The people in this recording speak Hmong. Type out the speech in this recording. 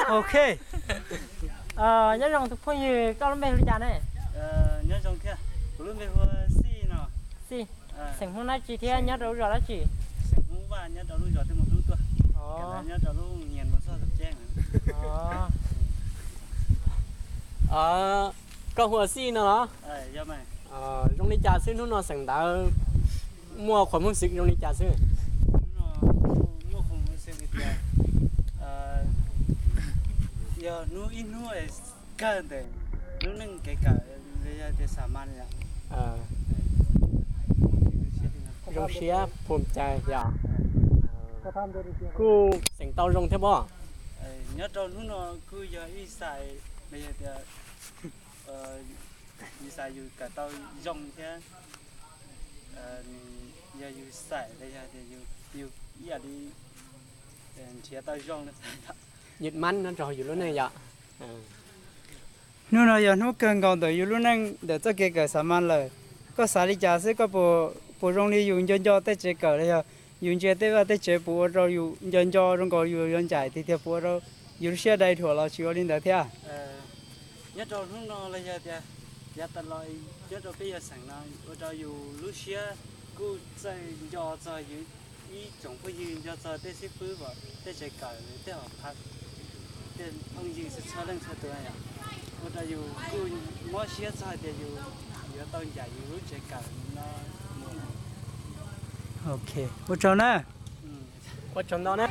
Ok. Nyob zoo tus phooj ywg, koj lub npe hu li cas ne? Nyob zoo thiab, kuv lub npe hu Xij no. Xij, xeem Hmoob dab tsi thiab nyob rau lub zos dab tsi? Xeem Hmoob Vaj, nyob rau lub zos Tej Mus Hnub tuaj. Nyob rau lub nyias npoo txoj ceeb. Koj hu ua Xij no los? Zoo li cas xwb hnub no xeem ntawd muaj qhuas hmoob xwm zoo li cas xwb? Muaj qhuas hmoob xwm tias yog hnub ib hnub kawg ntawm lub neej kev kawm, yog tias xam mas zoo siab phum cai yog kuj xeem tau zoo thiab pob. Nyob rau hnub no kuj yog ib xais, yog tias ib xais yus kawm tau zoo thiab, yog yus xais los yog tias yus ib yam li nrhiav tau zoo, yus mab no rau yus lub neej yom. Hnub no yog hnub kawg nkaus ntawm yus lub neej ntawm txoj kev kawm xam mas lawm. Koj xav li cas xwb, koj puas zoo li yus nco nco tej tsev kawm los yog yus ntsia tej vaj tej tsev puas ua rau yus nco nco zoo nkaus yus yuav ncaim tiag tiag, puas ua rau yus lub siab dai dhuam los tsis ua li ntawd thiab? Nyob rau hnub no los yog tias yav tas los nyob rau peb yog xeem no ua rau yus lub siab kuj txawj nco txog yus ib tsoom phooj ywg, nco txog tej xib fwb, tej tsev kawm, tej hom phaj, tej phooj ywg txhua leej txhua tus, ua rau yus kuj mob siab txog hais tias yus yuav tau ncaim yus lub tsev kawm no. Ok, ua tsaug na. Ua tsaug ntau na.